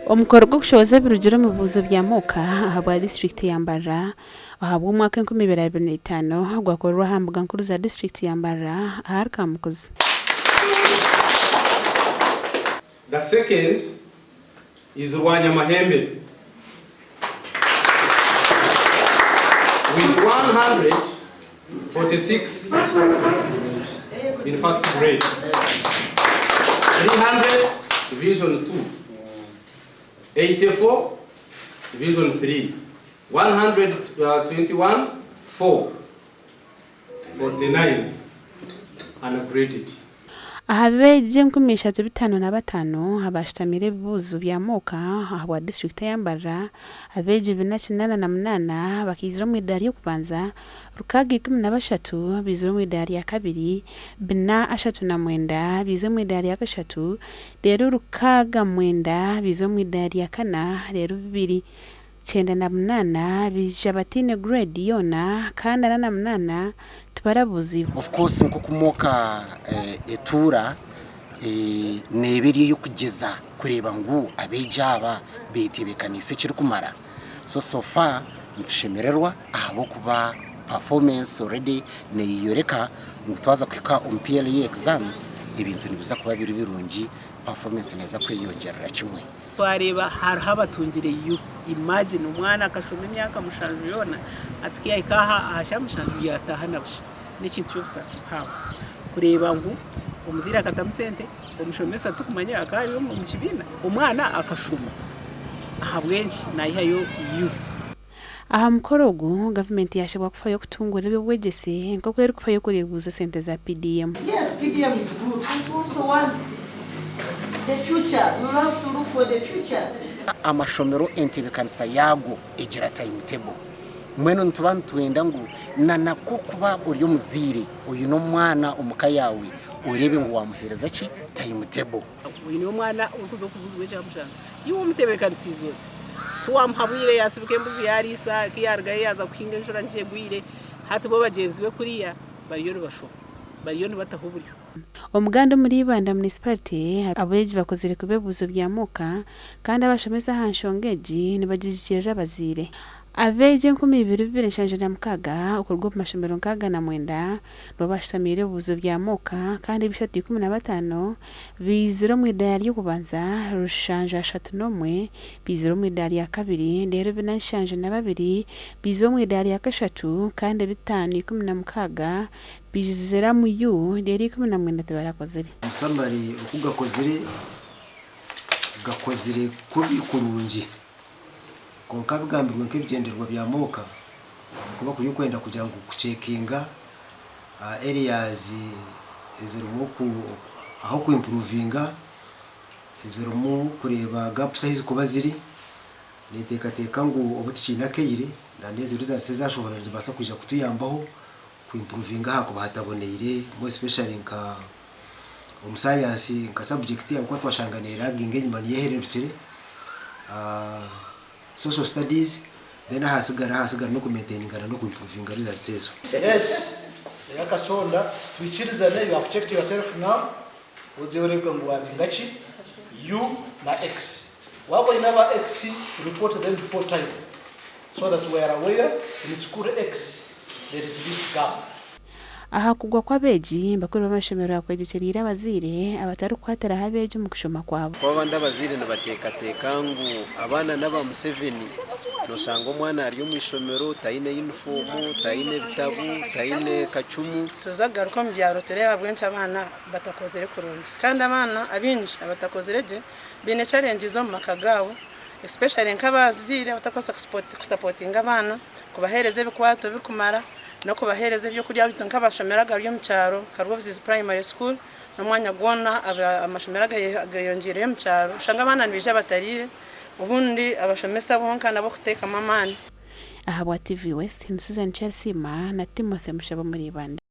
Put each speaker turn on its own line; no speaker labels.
Omukoro gw'okushohoza ebirugire omu bibuuzo bya Muuka ahabwa disiturikiti ya Mbarara ahabw'omwaka 2025 gwakorerwa aha mbuga nkuru za disiturikiti ya Mbarara ahari Kamukuzi.
The second is Rwanyamahembe with 146 in first grade, 300 Division 2, 84 Division 3, 121 4, 49 ungraded.
Aha beegi 3505 abaashutamiire ebibuuzo bya Muuka ahabwa disiturikiti eya Mbarara, abeegi 488 bakaizira omu idaara ry'okubanza, 613 baizire omu idaara rya kabiri, 439 baize omu idaara rya kashatu, reero 69 baize omu idaara rya kana, reero 298 baija bataine gureedi yoona kandi 48 tibarabuuziibwe.
Of course nk'oku MoCA etuura neeba eri ey'okugyeza kureeba ngu abeegi aba betebeekaniise ekirikumara. So, so far nitushemererwa ahabw'okuba performance already neeyoreka ngu twaza kuhika omu PLE exams ebintu nibiza kuba biri birungi, performance neeza kweyongyerera kimwe.
Twareeba hariho abatungire U. Imagine omwana akashoma emyaka mushanju yoona hati ku yaahika aha aha kyamushanju yaataaha na busha. N'ekintu ky'obusaasi buhango kureeba ngu omuzaire akatamu sente, omushomesa tikumanya akaba ari omu kibiina, omwana akashoma ahabw'enki naihayo U.
Aha mukoro ogu, gavumenti yaashabwa kufayo kutunguura eby'obwegyese nk'oku erikufayo kureebuuza esente za PDM.
Yes PDM is good but we also want the future, we will have to look for the future.
Amashomero entebekanisa yaago egira timetable. Mbwenu nituba nitwenda ngu na nakwo kuba ori omuzaire oine omwana omu ka yaawe oreebe ngu waamuheereza ki? Timetable.
Oine omwana orikuza okubuuzibwa ekyamushanga, iwe omutebeekanisiize ota? Tiwamuha bwire yaasibika embuzi yaariisa, ku yaarugayo yaaza kuhinga enjura nikyo egwire, hati bo bagyenzi be kuriya bariyo nibashoma, bariyo nibataho oburyo.
Omuganda omuri Ibanda Munisiparite, abeegi bakozire kuba ebibuuzo bya muuka kandi abashomesa aha nshonga egi nibagirikirira abazaire. Abeegi 2776 okuruga omu mashomero 69 nibo bashutamiire ebibuuzo bya muuka kandi 315 baizire omu idaara ry'okubanza, 731 baizire omu idaara rya kabiri, reero 472 baizire omu idaara rya kashatu kandi 516 baizire omu U reero 19 tibarakozire.
Omusamari oku gakozire, gakozire kubi kurungi. Kwonka bigambirwe nk'ebigyendererwa bya MoCA nikuba kuri okwenda kugira ngu kucekinga areas ezirimu ah'oku improvinga, ezirimu kureeba gaps ahu zirikuba ziri. Ninteekateeka ngu obu tukiine akaire n'ezo results ezashohora nizibaasa kwija kutuyambaho ku improvinga ahakuba hataboneire more especially nka omu science nka subject ahabw'okuba twashanga neeraginga enyima niyo ehererukire, social studies then ahasigara ahasigara n'oku maintaininga na n'oku improvinga results ezo.
Yes eyakasonda twikirizane you have checked yourself now oze oreebwe ngu wabinga ki U na X waaba oyine aba X report them before time so that we are aware in school X there is this gap.
Aha kugwa kw'abeegi, bakuru b'amashomero bakwegyekyeriire abazaire abatarikukwatiraho abeegi omu kushoma kwabo.
Kuba abandi abazaire nibateekateeka ngu abaana n'aba Museveni, noshanga omwana ari omu ishomero taine yunifoomu, taine bitabo, taine kacumu.
Tuza kugaruka omu byaro tureebe ahabw'enki abaana batakozire kurungi kandi abaana abaingi abatakozire gye baine challenges omu maka gaabo especially nk'abazaire abatakubaasa kusapotinga abaana, kubaheereza ebikwato birikumara n'okubaheereza ebyokurya beitu nk'amashomero agari omu kyaro nka Rwobuzizi Primary School n'omwanya gwona amashomero ageyongyeireyo omu kyaro oshanga abaana nibaija batariire obundi abashomesa bonka nabo kuteekamu amaani.
Ahabwa TV West, ni Susan Kyarisiima na Timothy Mushaba omuri Ibanda.